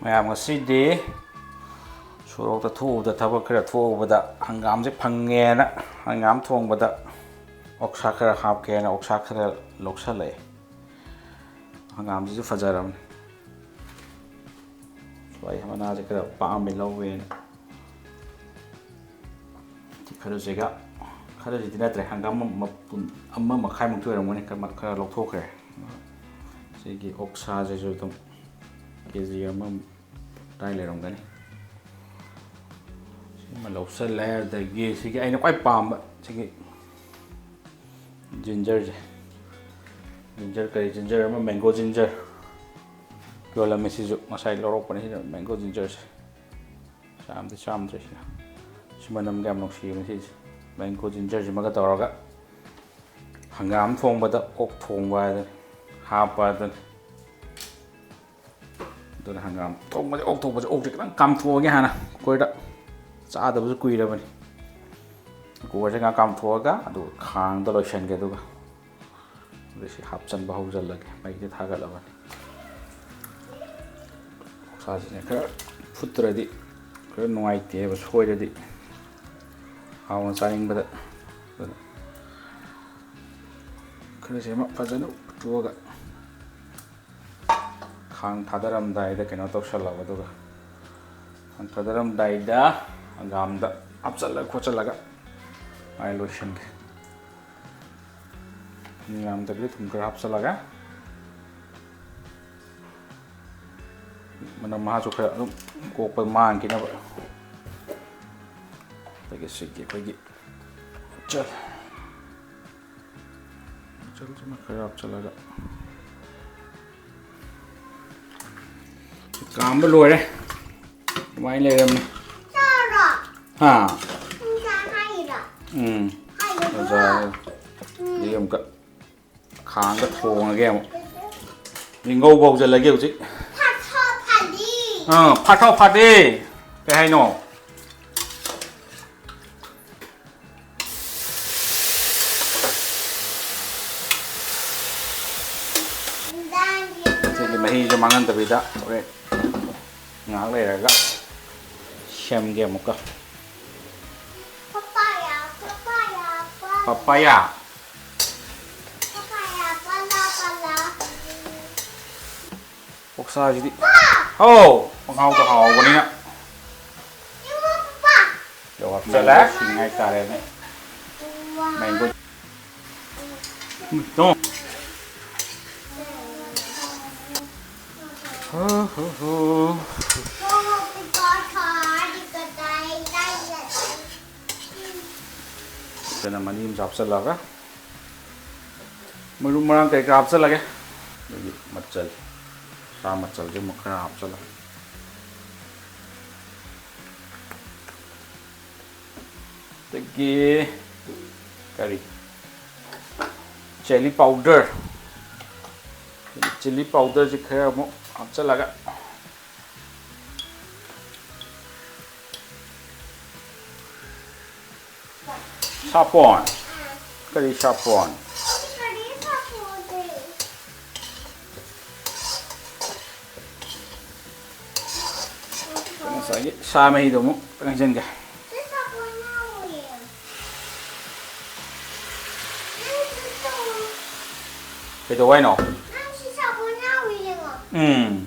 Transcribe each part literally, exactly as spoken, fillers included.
ꯃꯌꯥꯝ, ꯉꯁꯤꯗꯤ ꯁꯣꯔꯣꯛꯇ ꯊꯣꯛꯎꯕꯗ, ꯊꯕꯛ ꯈꯔ ꯊꯣꯛꯎꯕꯗ ꯍꯪꯒꯥꯝꯁꯦ ꯐꯪꯉꯦꯅ, ꯍꯪꯒꯥꯝ ꯊꯣꯡꯕꯗ ꯑꯣꯛꯁꯥ ꯈꯔ ꯍꯥꯞꯀꯦꯅ ꯑꯣꯛꯁꯥ ꯈꯔ ꯂꯧꯁꯜꯂꯛꯑꯦ꯫ ꯍꯪꯒꯥꯝꯁꯤꯁꯨ ꯐꯖꯔꯕꯅꯤ꯫ ꯁ꯭ꯋꯥꯏ ꯃꯅꯥꯁꯦ ꯈꯔ ꯄꯥꯝꯃꯦ, ꯂꯧꯋꯦꯅ꯫ ꯁꯤ ꯈꯔꯁꯤꯒ, ꯈꯔꯁꯤꯗꯤ ꯅꯠꯇ꯭ꯔꯦ, ꯍꯪꯒꯥꯝ ꯃꯄꯨꯟ ꯑꯃ ꯃꯈꯥꯏꯃꯨꯛꯇꯤ ꯑꯣꯏꯔꯝꯒꯅꯤ, ꯈꯔ, ꯈꯔ ꯂꯧꯊꯣꯛꯈ꯭ꯔꯦ꯫ ꯁꯤꯒꯤ ꯑꯣꯛꯁꯥꯁꯤꯁꯨ ꯑꯗꯨꯝ ꯀꯦ ꯖꯤ ꯑꯃ ꯑꯗꯥꯏ ꯂꯩꯔꯝꯒꯅꯤ꯫ ꯁꯤꯃ ꯂꯧꯁꯜꯂꯦ꯫ ꯑꯗꯒꯤ ꯁꯤꯒꯤ ꯑꯩꯅ ꯈ꯭ꯋꯥꯏ ꯄꯥꯝꯕ ꯁꯤꯒꯤ ꯖꯤꯟꯖꯔꯁꯦ, ꯖꯤꯟꯖꯔ ꯀꯔꯤ, ꯖꯤꯟꯖꯔ ꯑꯃ, ꯃꯦꯡꯒꯣ ꯖꯤꯟꯖꯔ ꯌꯣꯜꯂꯝꯃꯦ꯫ ꯁꯤꯁꯨ ꯉꯁꯥꯏ ꯂꯧꯔꯛꯄꯅꯦ꯫ ꯁꯤꯅ ꯃꯦꯡꯒꯣ ꯖꯤꯟꯖꯔꯁꯦ꯫ ꯆꯥꯝꯗꯤ ꯆꯥꯝꯗ꯭ꯔꯦ꯫ ꯁꯤꯅ, ꯁꯤ ꯃꯅꯝꯒ ꯌꯥꯝ ꯅꯨꯡꯁꯤꯕꯅꯤ ꯁꯤꯁꯦ꯫ ꯃꯦꯡꯒꯣ ꯖꯤꯟꯖꯔꯁꯤꯃꯒ ꯇꯧꯔꯒ ꯍꯪꯒꯥꯝ ꯊꯣꯡꯕꯗ ꯑꯣꯛ ꯊꯣꯡꯕ ꯍꯥꯏꯗꯨꯅꯤ, ꯍꯥꯞꯄ ꯍꯥꯏꯗꯨꯅꯤ꯫ ꯑꯗꯨꯅ ꯍꯪꯒꯥꯝ ꯊꯣꯡꯕꯁꯦ, ꯑꯣꯛ ꯊꯣꯡꯕꯁꯦ, ꯑꯣꯛꯁꯦ ꯈꯤꯇꯪ ꯀꯥꯝꯊꯣꯛꯑꯒꯦ ꯍꯥꯟꯅ꯫ ꯀꯨꯀꯔꯗ ꯆꯥꯗꯕꯁꯨ ꯀꯨꯏꯔꯕꯅꯤ꯫ ꯀꯨꯀꯔꯁꯦ ꯉꯥꯏꯍꯥꯛ ꯀꯥꯝꯊꯣꯛꯑꯒ ꯑꯗꯨꯒ ꯈꯥꯡꯗ ꯂꯣꯏꯁꯤꯟꯒꯦ꯫ ꯑꯗꯨꯒ ꯑꯗꯨ ꯁꯤ ꯍꯥꯞꯆꯤꯟꯕ ꯍꯧꯖꯤꯜꯂꯒꯦ꯫ ꯃꯩꯁꯦ ꯊꯥꯒꯠꯂꯕꯅꯤ꯫ ꯑꯣꯛꯁꯥꯁꯤꯅ ꯈꯔ ꯐꯨꯠꯇ꯭ꯔꯗꯤ ꯈꯔ ꯅꯨꯡꯉꯥꯏꯇꯦꯕ, ꯁꯣꯏꯔꯗꯤ ꯍꯥꯎꯅ ꯆꯥꯅꯤꯡꯕꯗ꯫ ꯑꯗꯨꯅ ꯈꯔꯁꯦ ꯑꯃ ꯐꯖꯅ ꯐꯨꯠꯇꯣꯛꯑꯒ ꯈꯥꯡ ꯊꯥꯗꯔꯝꯗꯥꯏꯗ ꯀꯩꯅꯣ ꯇꯧꯁꯜꯂꯕ, ꯑꯗꯨꯒ ꯈꯥꯡ ꯊꯥꯗꯔꯝꯗꯥꯏꯗ ꯍꯪꯒꯥꯝꯗ ꯍꯥꯞꯆꯜꯂ ꯈꯣꯠꯆꯜꯂꯒ ꯃꯥꯏ ꯂꯣꯏꯁꯟꯒꯦ꯫ ꯃꯤ ꯌꯥꯝꯗꯕꯤꯗ ꯊꯨꯝ ꯈꯔ ꯍꯥꯞꯆꯜꯂꯒ, ꯃꯅꯝ ꯃꯍꯥꯁꯨ ꯈꯔ ꯑꯗꯨꯝ ꯀꯣꯛꯄ ꯃꯥꯡꯈꯤꯅꯕ꯫ ꯑꯗꯒꯤ ꯁꯤꯒꯤ ꯑꯩꯈꯣꯏꯒꯤ ꯆꯜ ꯆꯜꯁꯤꯃ ꯈꯔ ꯍꯥꯞꯆꯜꯂꯒ ꯀꯥꯝꯕ ꯂꯣꯏꯔꯦ꯫ ꯑꯗꯨꯃꯥꯏꯅ ꯂꯩꯔꯝꯃꯦ꯫ ꯆꯥꯔꯣ꯫ ꯍꯥ? ꯅꯪ ꯆꯥ ꯍꯥꯏꯔꯣ? ꯎꯝ꯫ ꯍꯥꯏꯔꯣ꯫ ꯑꯗꯒꯤ ꯑꯃꯨꯛꯀ ꯈꯥꯡꯗ ꯊꯣꯡꯉꯒꯦ ꯑꯃꯨꯛ꯫ ꯃꯤꯡꯒꯧ ꯐꯥꯎꯖꯜꯂꯒꯦ ꯍꯧꯖꯤꯛ꯫ ꯐꯥꯠꯊꯣ ꯐꯥꯗꯤ꯫ ꯑꯥ, ꯐꯥꯠꯊꯣ ꯐꯥꯗꯤ꯫ ꯀꯩ ꯍꯥꯏꯅꯣ? ꯁꯤꯒꯤ ꯃꯍꯤꯁꯦ ꯃꯥꯡꯍꯟꯗꯕꯤꯗ ꯍꯣꯔꯦꯟ ꯉꯥꯏꯍꯥꯛ ꯂꯩꯔꯒ ꯁꯦꯝꯒꯦ ꯑꯃꯨꯛꯀ꯫ Papaya, papaya, ꯄꯄꯥꯌꯥ꯫ papaya, pala, pala. ꯑꯣꯛꯁꯥꯁꯤꯗꯤ ꯍꯥꯎ ꯄꯪꯍꯥꯎꯗ ꯍꯥꯎꯕꯅꯤꯅ꯫ Yung mga papa. ꯌꯥꯝ ꯍꯥꯞꯆꯜꯂꯦ꯫ ꯁꯤꯡ ꯍꯥꯏꯇꯥꯔꯦꯅꯦ꯫ Mango. ꯇꯣ꯫ ꯍꯣ, ꯍꯣ, ꯍꯣ꯫ Mga papa, kari ka tayo, tayo. ꯆꯅꯝ ꯑꯅꯤ ꯑꯃꯁꯨ ꯍꯥꯞꯆꯜꯂꯒ ꯃꯔꯨ ꯃꯔꯥꯡ ꯀꯩꯀꯥ ꯍꯥꯞꯆꯜꯂꯒꯦ꯫ ꯑꯗꯒꯤ ꯃꯆꯜ, ꯁꯥ ꯃꯆꯜꯁꯦ ꯑꯃꯨꯛ ꯈꯔ ꯍꯥꯞꯆꯜꯂꯒꯦ꯫ ꯑꯗꯒꯤ ꯀꯔꯤ, chilli powder, chilli powderꯁꯤ ꯈꯔ ꯑꯃꯨꯛ ꯍꯥꯞꯆꯜꯂꯒ ꯁꯥꯄꯣꯟ꯫ ꯀꯔꯤ ꯁꯥꯄꯣꯟ? Kari sa puti. ꯉꯁꯥꯏꯒꯤ ꯁꯥ ꯃꯍꯤꯗꯣ ꯑꯃꯨꯛ ꯍꯩꯖꯤꯟꯒꯦ꯫ Sa sabon na uwi. ꯀꯩꯗꯧ ꯍꯥꯏꯅꯣ? Nang si sabon na uwi mo. ꯎꯝ꯫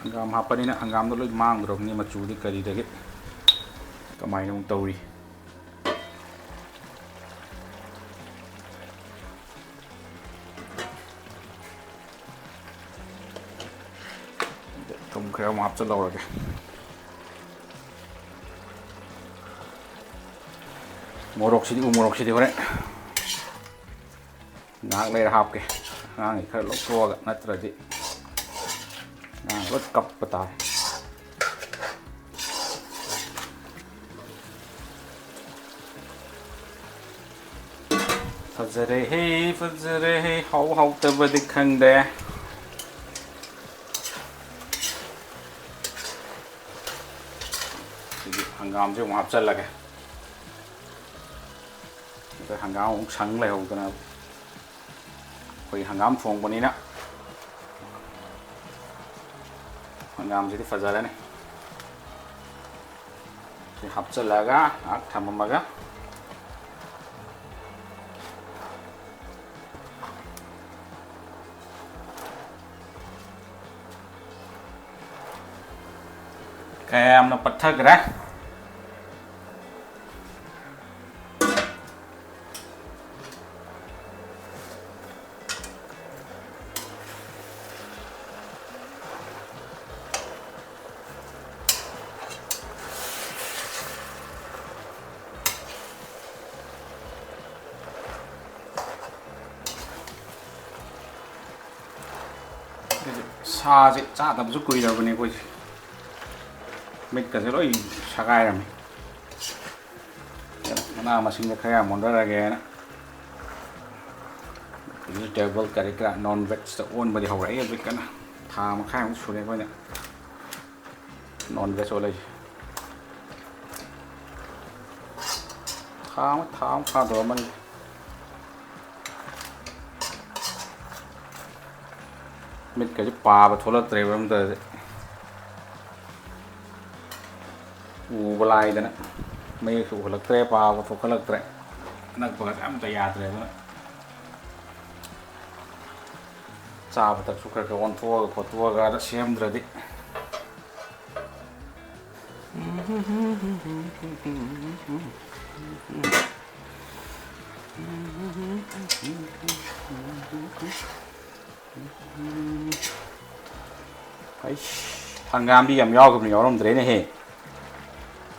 ꯍꯪꯒꯥꯝ ꯍꯥꯞꯄꯅꯤꯅ ꯍꯪꯒꯥꯝꯗꯣ ꯂꯣꯏ ꯃꯥꯡꯗ꯭ꯔꯕꯅꯤ ꯃꯆꯨꯗꯤ ꯀꯔꯤꯗꯒꯤ꯫ ꯀꯃꯥꯏꯅ ꯑꯃꯨꯛ ꯇꯧꯔꯤ? ꯊꯨꯝ ꯈꯔ ꯑꯃꯨꯛ ꯍꯥꯞꯆꯤꯜꯍꯧꯔꯒꯦ꯫ ꯃꯣꯔꯣꯛꯁꯤꯗꯤ, ꯎ ꯃꯣꯔꯣꯛꯁꯤꯗꯤ ꯍꯣꯔꯦꯟ ꯉꯥꯏꯍꯥꯛ ꯂꯩꯔ ꯍꯥꯞꯀꯦ꯫ ꯑꯉꯥꯡꯒꯤ ꯈꯔ ꯂꯧꯊꯣꯛꯑꯒ, ꯅꯠꯇ꯭ꯔꯗꯤ ꯑꯉꯥꯡ ꯂꯣꯏ ꯀꯞꯄ ꯇꯥꯔꯦ꯫ ꯐꯖꯔꯦꯍꯦ, ꯐꯖꯔꯦꯍꯦ, ꯍꯥꯎ ꯍꯥꯎꯇꯕꯗꯤ ꯈꯪꯗꯦ꯫ ꯁꯤꯒꯤ ꯍꯪꯒꯥꯝꯁꯦ ꯑꯃꯨꯛ ꯍꯥꯞꯆꯜꯂꯒꯦ꯫ ꯍꯪꯒꯥꯝ ꯑꯃꯨꯛ ꯁꯪ ꯂꯩꯍꯧꯗꯅ, ꯑꯩꯈꯣꯏ ꯍꯪꯒꯥꯝ ꯊꯣꯡꯕꯅꯤꯅ ꯍꯪꯒꯥꯝꯁꯤꯗꯤ ꯐꯖꯔꯅꯤ꯫ ꯁꯤ ꯍꯥꯞꯆꯤꯜꯂꯒ ꯉꯥꯏꯍꯥꯛ ꯊꯝꯃꯝꯃꯒ, ꯀꯌꯥꯝꯅ ꯄꯠꯊꯈ꯭ꯔꯦ꯫ ꯁꯥꯁꯦ ꯆꯥꯗꯕꯁꯨ ꯀꯨꯏꯔꯕꯅꯦ ꯑꯩꯈꯣꯏꯁꯦ꯫ ꯃꯤꯠꯀꯁꯦ ꯂꯣꯏ ꯁꯥꯒꯥꯏꯔꯝꯃꯦ꯫ ꯃꯅꯥ ꯃꯁꯤꯡꯗ ꯈꯔ ꯌꯥꯝ ꯑꯣꯟꯊꯔꯒꯦꯅ꯫ ꯚꯤꯖꯤꯇꯦꯕꯜ ꯀꯔꯤ ꯀꯔꯥ ꯅꯣꯟ ꯚꯦꯖꯇ ꯑꯣꯟꯕꯗꯤ ꯍꯧꯔꯛꯑꯦ ꯍꯧꯖꯤꯛ ꯀꯟꯅ꯫ ꯊꯥ ꯃꯈꯥꯏꯃꯨꯛ ꯁꯨꯔꯦ ꯑꯩꯈꯣꯏꯅ ꯅꯣꯟ ꯚꯦꯖ ꯑꯣꯜꯂꯛꯏꯁꯦ꯫ ꯊꯥ ꯑꯃ, ꯊꯥ ꯑꯃ ꯐꯥꯗꯧꯔꯝꯃꯅꯤ꯫ ꯃꯤꯠꯀꯁꯦ ꯄꯥꯕ ꯊꯣꯛꯂꯛꯇ꯭ꯔꯦꯕ ꯑꯝꯇꯗꯤ꯫ ꯎꯕ ꯂꯥꯏꯗꯅ ꯃꯌꯦꯛꯁꯨ ꯎꯍꯜꯂꯛꯇ꯭ꯔꯦ, ꯄꯥꯕ ꯊꯣꯛꯍꯜꯂꯛꯇ꯭ꯔꯦ꯫ ꯑꯅꯛꯄꯒꯁꯦ ꯑꯝꯇ ꯌꯥꯗ꯭ꯔꯦ꯫ ꯑꯗꯨꯅ ꯆꯥꯕ ꯊꯛꯁꯨ ꯈꯔ ꯈꯔ ꯑꯣꯟꯊꯣꯛꯑꯒ ꯈꯣꯠꯇꯣꯛꯑꯒ ꯑꯗ ꯁꯦꯝꯗ꯭ꯔꯗꯤ꯫ ꯑꯩꯁ, ꯍꯪꯒꯥꯝꯗꯤ ꯌꯥꯝ ꯌꯥꯎꯈꯤꯕꯅꯤ, ꯌꯥꯎꯔꯝꯗ꯭ꯔꯦꯅꯦꯍꯦ꯫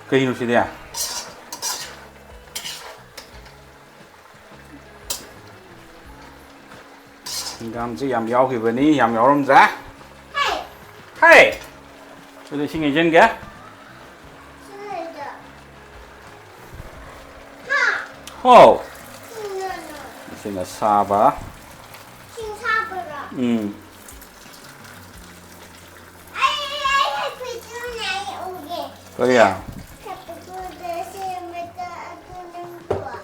ꯀꯩꯅꯣ ꯁꯤꯗꯤ? ꯍꯪꯒꯥꯝꯁꯤ ꯌꯥꯝ ꯌꯥꯎꯈꯤꯕꯅꯤ, ꯌꯥꯝ ꯌꯥꯎꯔꯝꯗ꯭ꯔꯦ꯫ ꯍꯦ! ꯑꯗꯨ ꯏꯁꯤꯡ ꯍꯩꯖꯤꯟꯒꯦ꯫ ꯍꯣ! ꯏꯁꯤꯡ ꯑꯁꯥꯕ꯫ ꯎꯝ꯫ ꯀꯔꯤ?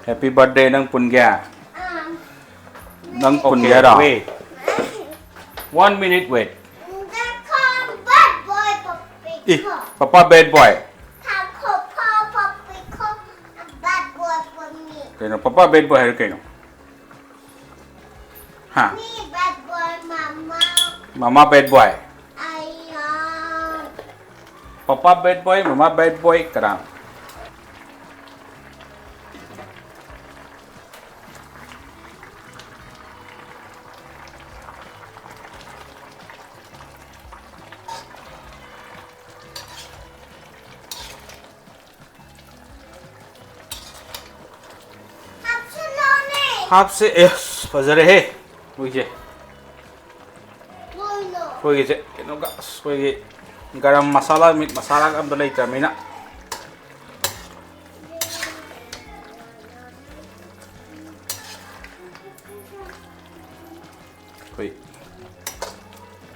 Happy birthday, ꯅꯪ ꯄꯨꯟꯒꯦ? ꯑꯥ꯫ ꯅꯪ Okay, ꯄꯨꯟꯒꯦ ꯍꯥꯏꯔꯣ? Wait. One minute wait. E, papa bad boy. ꯀꯩꯅꯣ, ꯄꯄꯥ bad boy ꯍꯥꯏꯔꯣ ꯀꯩꯅꯣ? ꯍꯥ? ꯃꯃꯥ bad boy. Papa bad boy, ꯃꯃꯥ bad boy, ꯀꯅꯥ? ꯍꯥꯞꯁꯦ꯫ ꯑꯦꯁ, ꯐꯖꯔꯦꯍꯦ꯫ ꯃꯣꯏꯁꯦ꯫ ꯑꯩꯈꯣꯏꯒꯤꯁꯦ ꯀꯩꯅꯣꯒ, ꯑꯁ, ꯑꯩꯈꯣꯏꯒꯤ ꯒꯔꯝ ꯃꯁꯥꯂꯥ, ꯃꯤꯠ ꯃꯁꯥꯂꯥꯒ ꯑꯝꯇ ꯂꯩꯇ꯭ꯔꯕꯅꯤꯅ꯫ ꯑꯩꯈꯣꯏ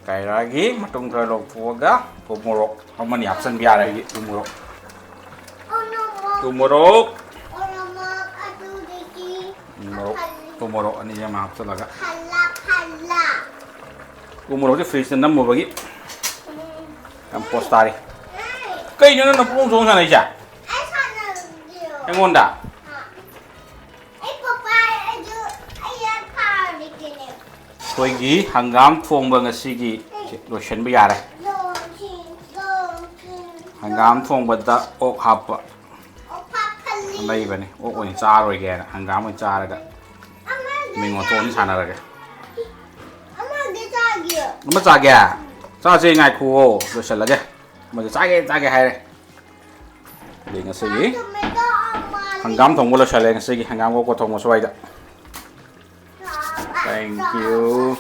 ꯀꯥꯏꯔꯥꯒꯤ ꯃꯇꯨꯝ ꯈꯔ ꯂꯧꯊꯣꯛꯑꯒ ꯎ ꯃꯣꯔꯣꯛ ꯑꯃꯅꯤ ꯍꯥꯞꯆꯤꯟꯕ ꯌꯥꯔꯦ꯫ ꯑꯩꯒꯤ ꯎ ꯃꯣꯔꯣꯛ, ꯎ ꯃꯣꯔꯣꯛ, ꯎ ꯃꯣꯔꯣꯛ ꯑꯅꯤ ꯑꯃ ꯍꯥꯞꯆꯤꯜꯂꯒ꯫ ꯎ ꯃꯣꯔꯣꯛꯁꯦ ꯐ꯭ꯔꯤꯖꯇ ꯅꯝꯃꯨꯕꯒꯤ ꯌꯥꯝ ꯄꯣꯁ ꯇꯥꯔꯤ꯫ ꯀꯩꯅꯣ ꯅꯪꯅ ꯄꯣꯡ ꯆꯣꯡ ꯁꯥꯟꯅꯩꯁꯦ? ꯑꯩꯉꯣꯟꯗ? ꯑꯩꯈꯣꯏꯒꯤ ꯍꯪꯒꯥꯝ ꯊꯣꯡꯕ ꯉꯁꯤꯒꯤ ꯂꯣꯏꯁꯤꯟꯕ ꯌꯥꯔꯦ꯫ ꯍꯪꯒꯥꯝ ꯊꯣꯡꯕꯗ ꯑꯣꯛ ꯍꯥꯞꯄ ꯂꯩꯕꯅꯤ꯫ ꯑꯣꯛ ꯑꯣꯏꯅ ꯆꯥꯔꯣꯏꯒꯦ ꯍꯥꯏꯅ ꯍꯪꯒꯥꯝ ꯑꯣꯏꯅ ꯆꯥꯔꯒ ꯃꯤꯉꯣꯟ ꯊꯣꯛꯑꯅꯤ ꯁꯥꯟꯅꯔꯒꯦ꯫ ꯑꯃ ꯆꯥꯒꯦ? ꯆꯥꯁꯦ, ꯉꯥꯏꯈꯨꯑꯣ, ꯂꯣꯏꯁꯤꯜꯂꯒꯦ꯫ ꯑꯃꯗ ꯆꯥꯒꯦ, ꯆꯥꯒꯦ ꯍꯥꯏꯔꯦ꯫ ꯑꯗꯩ ꯉꯁꯤꯒꯤ ꯍꯪꯒꯥꯝ ꯊꯣꯡꯕ ꯂꯣꯏꯁꯤꯜꯂꯦ, ꯉꯁꯤꯒꯤ ꯍꯪꯒꯥꯝ ꯀꯣꯀꯣ ꯊꯣꯡꯕ ꯁ꯭ꯋꯥꯏꯗ꯫ Thank you.